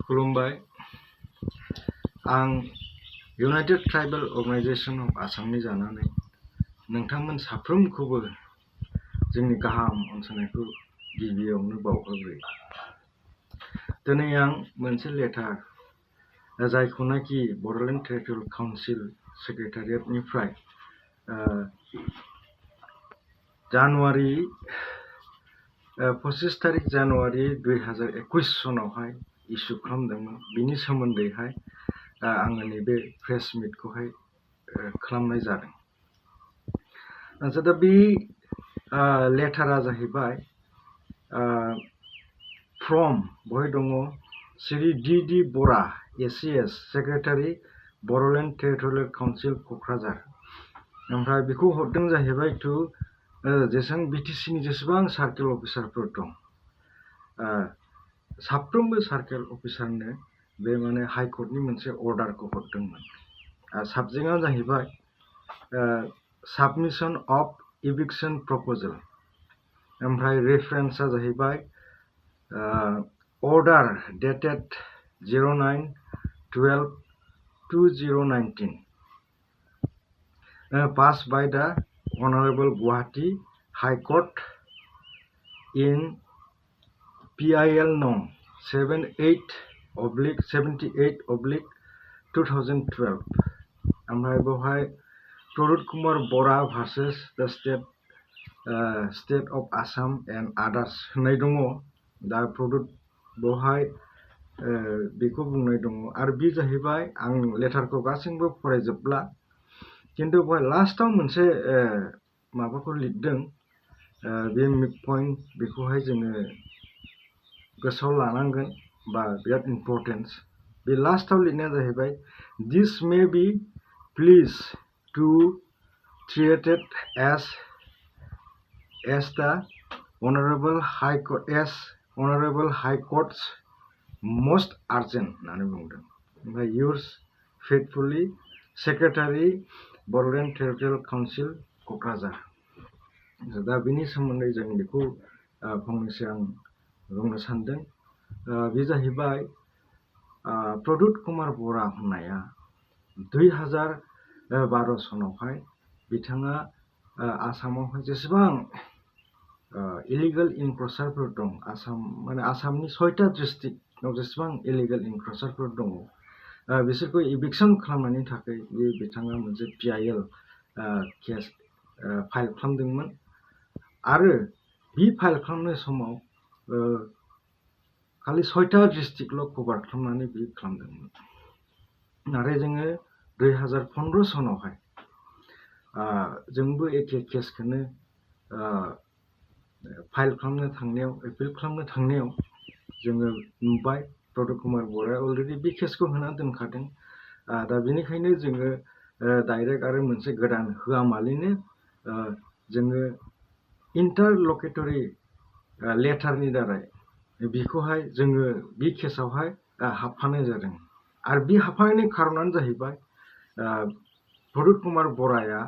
खुलुमबाय आं United tribal organisation of आसामनि जानानै नोंथांमोन साफ्रोमखौबो जोंनि गाहाम अनसायनायखौ गिबियावनो बावहरग्रोयो। दिनै आं मोनसे लेटार जायखौनाखि बड'लेण्ड टेरिटरियेल काउन्सिल सेक्रेटारियेटनिफ्राय जानुवारि 25 तारिख जानुवारि 2021 सनावहाय इस्यु खालामदोंमोन। बिनि सोमोन्दैहाय आङो नैबे प्रेस मिटखौहाय खालामनाय जादों। दा बे लेटारा जाहैबाय फ्रम बहाय दङ Shri D Bara ACS secretary Bodoland territorial council Kokrajhar. ओमफ्राय बेखौ हरदों जाहैबाय टु जेसेबां बिटिसिनि जेसेबां सार्केल अफिसारफोर दं साफ्रोमबो सार्केल अफिसारनो बे माने हाइकर्टनि मोनसे अर्डारखौ हरदोंमोन। साबजेक्टआ जाहैबाय साबमिशन अफ इभिक्सन प्रप'जेल। ओमफ्राय रेफारेन्सआ जाहैबाय order dated 09/12/2019 passed by the Honorable Guwahati High Court in PIL Nong 78/2012 ओमफ्राय बेवहाय प्रदुत कुमार बरा भार्सेस द स्टेट अफ आसाम एन्ड आदार्स होननाय दङ। दा प्रदुत बेवहाय बेखौ बुंनाय दङ आरो बे जाहैबाय आं लेटारखौ गासैबो फरायजोबला, किन्तु बेवहाय लास्टाव मोनसे माबाखौ लिरदों। बे पइन्ट बेखौहाय जोङो गोसोआव लानांगोन बा बिराद इम्पर्टेन्स। बे लास्टाव लिरनाया जाहैबाय this may be please to treated as the Honorable High Court's most urgent होननानै बुंदों। ओमफ्राय yours faithfully Secretary Bodoland territorial council Kokrajhar. दा बिनि सोमोन्दै जों बेखौ फंनैसो आं बुंनो सानदों। बे जाहैबाय प्रदुत कुमार बरा होननाया 2012 सनावहाय बिथाङा आसामावहाय जेसेबां इलिगेल इनक्रचारफोर दं, माने आसामनि 6टा डिस्ट्रिक्टआव जेसेबां इलिगेल इनक्रचारफोर दङ बिसोरखौ इभिक्सन खालामनायनि थाखाय बिथाङा मोनसे PIL केस फाइल खालामदोंमोन। आरो बे फाइल खालामनाय समाव खालि 6टा डिस्ट्रिक्टल' कभार खालामनानै बे खालामदोंमोन। नाथाय जोङो 2015 सनावहाय जोंबो एखे केसखौनो फाइल खालामनो थांनायाव एपिल खालामनो थांनायाव जोङो नुबाय प्रदुत कुमार बराया अलरेडि बे केसखौ होना दोनखादों। दा बेनिखायनो जोङो डाइरेक्ट आरो मोनसे गोदान होआमालिनो जोङो इन्टारलकेटरि लेटारनि दारै बेखौहाय जोङो बे केसावहाय हाबफानाय जादों। आरो बे हाबफानायनि खारनानो जाहैबाय प्रदुत कुमार बराया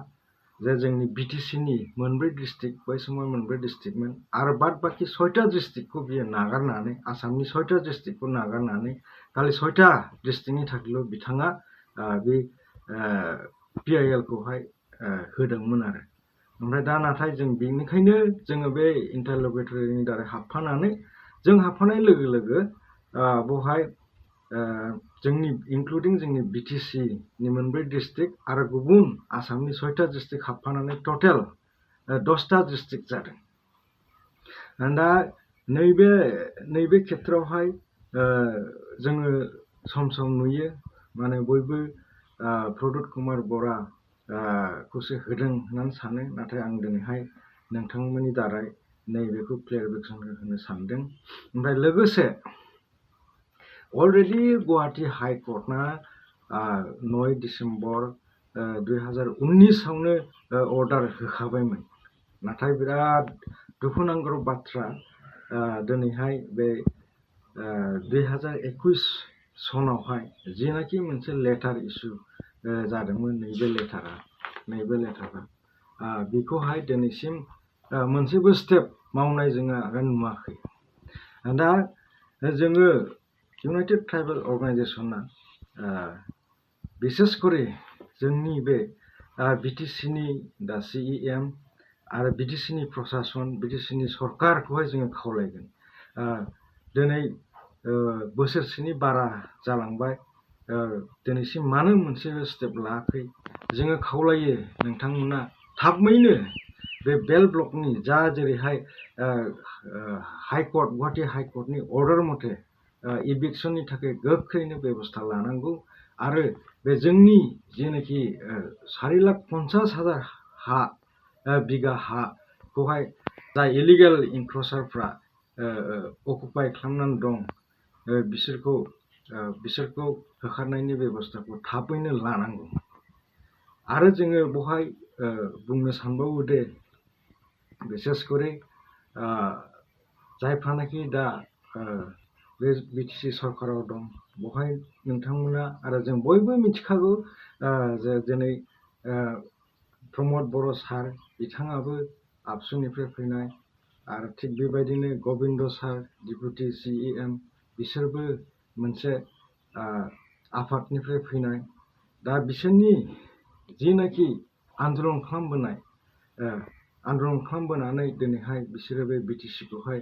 जे जोंनि बिटिसिनि मोनब्रै डिस्ट्रिक्ट, बै समाव मोनब्रै डिस्ट्रिक्टमोन, आरो बाद बाखि 6टा डिस्ट्रिक्टखौ बियो नागारनानै, आसामनि 6टा डिस्ट्रिक्टखौ नागारनानै खालि 6टा डिस्ट्रिक्टनि थाखायल' बिथाङा बे PIL खौहाय होदोंमोन आरो। ओमफ्राय दा नाथाय जों बेनिखायनो जोङो बे इन्टारलकेटरिनि दारै हाबफानानै जों हाबफानाय लोगो लोगो बेवहाय जोंनि इनक्लुडिं जोंनि बिटिसिनि मोनब्रै डिस्ट्रिक्ट आरो गुबुन आसामनि 6टा डिस्ट्रिक्ट हाबफानानै टटेल 10टा डिस्ट्रिक्ट जादों। दा नैबे खेत्रआवहाय जोङो सम सम नुयो माने बयबो प्रदुत कुमार बरा खौसो होदों होननानै सानो। नाथाय आं दिनैहाय नोंथांमोननि दारै नैबेखौ क्लियारिफिकेसन होनो सानदों। ओमफ्राय लोगोसे अलरेडि गुवाहाटी हाइ कर्टआ 9 डिसेम्बर 2019 अर्डार होखाबायमोन। नाथाय बिराद दुखुनांथाव बाथ्रा, दिनैहाय बे 2021 सनावहाय जिनाखि मोनसे लेटार इस्यु जादोंमोन, नैबे लेटारा बेखौहाय दिनैसिम मोनसेबो स्टेप मावनाय जोङो नुवाखै। दा जोङो इउनाइटेड ट्राइबेल अर्गानाइजेसना बिसेस करे जोंनि बे बिटिसिनि दा CEM आरो बिटिसिनि प्रसासन बिटिसिनि सरकारखौहाय जोङो खावलायगोन दिनै बोसोरसेनि बारा जालांबाय दिनैसिम मानो मोनसेबो स्टेप लायाखै जोङो खावलायो नोंथांमोना थाबैनो बे बेल ब्लकनि जा जेरैहाय हाइकर्ट गुवाहाटी हाइकर्टनि अर्डार मथे इभिक्सननि थाखाय गोख्रैनो बेबस्था लानांगौ आरो बे जोंनि जेनाखि 4,50,000 हा बिगा हाखौहाय जाय इलिगेल इनक्रचारफ्रा अकुपाय खालामनानै दं बिसोरखौ होखारनायनि बेबस्थाखौ थाबैनो लानांगौ आरो जोङो बेवहाय बुंनो सानबावो दे बिसेस करे जायफ्रानाखि दा बे बिटिसि सरकाराव दं बेवहाय नोंथांमोना आरो जों बयबो मिथिखागौ जे दिनै प्रमद बर' सार बिथाङाबो आबसुनिफ्राय फैनाय आरो थिग बेबायदिनो गबिन्द सार डिपुटि CEM बिसोरबो मोनसे आफादनिफ्राय फैनाय दा बिसोरनि जिनाखि आन्दलन खालामबोनानै दिनैहाय बिसोरो बे बिटिसिखौहाय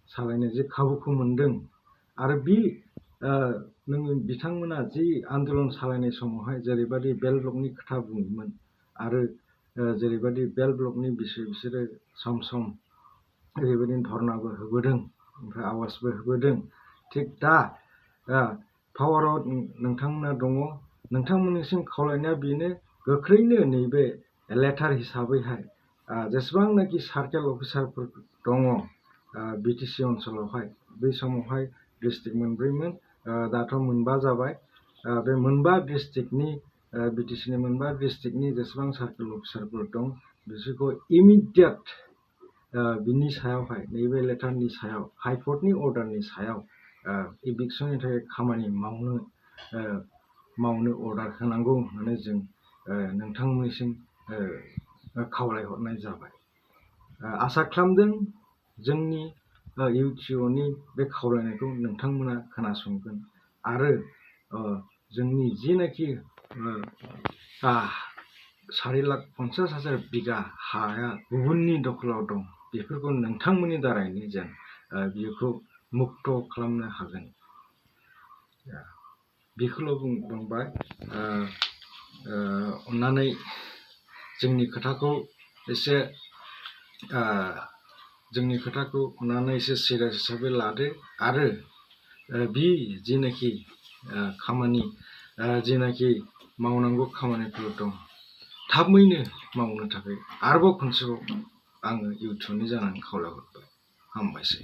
सालायनो जे खाबुखौ मोनदों आरो बिथांमोना जि आन्दलन सालायनाय समावहाय जेरैबायदि बेल ब्लकनि खोथा बुङोमोन आरो जेरैबायदि बेल ब्लकनि बिसोरो सम सम ओरैबायदि धर्नाबो होबोदों ओमफ्राय आवाजबो होबोदों थिग दा पावाराव नोंथांमोना दङ नोंथांमोननिसिम खावलायनाया बेनो गोख्रैनो नैबे लेटार हिसाबैहाय जेसेबांनाखि सार्केल अफिसारफोर दङ बिटिसि ओनसोलावहाय बै समावहाय डिस्ट्रिक्ट मोनब्रैमोन दाथ' मोनबा जाबाय बे मोनबा डिस्ट्रिक्टनि बिटिसिनि मोनबा डिस्ट्रिक्टनि जेसेबां सार्केल अफिसारफोर दं बिसोरखौ इमिडियेट बिनि सायावहाय नैबे लेटारनि सायाव हाइकर्टनि अर्डारनि सायाव इभिक्सननि थाखाय खामानि मावनो अर्डार होनांगौ होननानै जों नोंथांमोननिसिम खावलायहरनाय जाबाय आसा खालामदों जोंनि UTOनि बे खावलायनायखौ नोंथांमोना खोनासंगोन आरो जोंनि जिनाखि 4,50,000 बिगा हाया गुबुननि दखलाव दं बेफोरखौ नोंथांमोननि दारैनो जेन बेखौ मुक्त खालामनो हागोन बेखौल' बुंबाय अन्नानै जोंनि खोथाखौ अन्नानै एसे सिरियास हिसाबै लादो आरो बि जिनाखि खामानि जिनाखि मावनांगौ खामानिफोर दं थाबैनो मावनो थाखाय आरोबाव खनसेबाव आङो UTOनि जानानै खावलायहरबाय हामबायसै